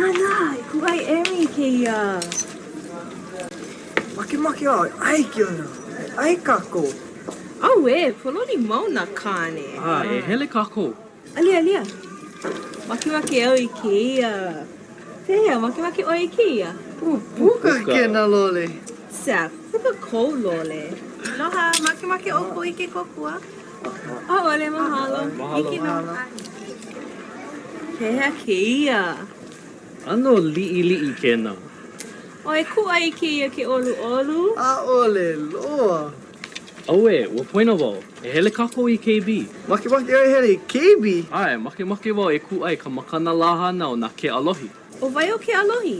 Nānā, e kūʻai emi i kēia. Makemake au e ʻai kēlā. E ʻai kākou. Auē, pōloli mau nā kāne. ʻAe, e hele kākou. Alia, alia. Makemake au i kēia. Pehea, makemake ʻoe i kēia? Puka kēnā lole. Seth, puka kou lole. Aloha, makemake ʻoukou i ke kōkua? ʻAʻole, mahalo. Mahalo. Hiki nō. Pehea kēia? ʻAno liʻiliʻi kēnā. O, e kūʻai i kēia ke ʻoluʻolu? ʻAʻole loa. Auē, ua poina wau. E hele kākou i KB. Makemake ʻoe e hele i KB? ʻAe, makemake wau e kūʻai i ka makana lā hānau na Keʻalohi. ʻO wai ʻo Keʻalohi?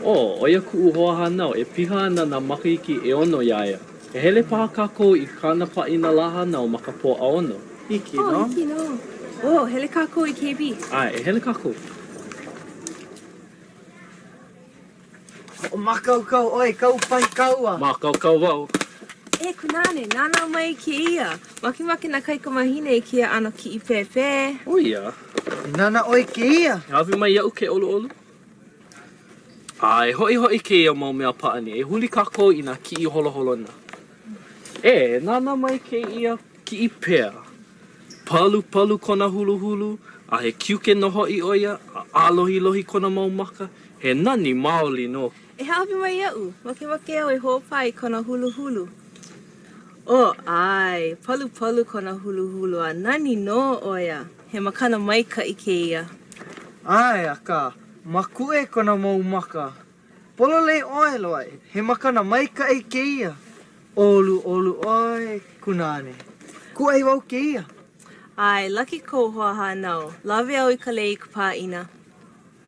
O, ʻo ia kuʻu hoahānau e piha ana nā makahiki ʻeono iā ia. E hele paha kākou i kāna pāʻina lā hānau ma ka Pōʻaono. Hiki O, nō. hiki nō. O, hele kākou i KB. ʻAe, e hele kākou. Hoʻomākaukau ʻoe i kāu pahi kaua. Mākaukau wau. E Kunāne, nānā mai i kēia. Makemake nā kaikamāhine i kēia ʻano kiʻi pēpē. ʻO ia. E nānā ʻoe i kēia. E hāʻawi mai iaʻu ke ʻoluʻolu. A e hoʻihoʻi kēia mau mea pāʻani. E huli kākou i nā kiʻi holoholona. E nānā mai kēia kiʻi pea. Palupalu kona huluhulu, a he kiuke nō hoʻi ʻo ia, a ʻālohilohi kona mau maka. He nani maoli nō. E hāʻawi mai iaʻu, makemake au e hoʻopā i kona huluhulu. O, ʻae, palupalu kona huluhulu a nani nō ʻo ia. He makana maikaʻi kēia. ʻAe, akā, makuʻe kona mau maka. Pololei ʻoe, Loaʻi, he makana maikaʻi kēia. ʻOluʻolu ʻoe, Kunāne. Kūʻai wau kēia. ʻAe, laki kou hoahānau. Lawe au i ka lei i ka pāʻina.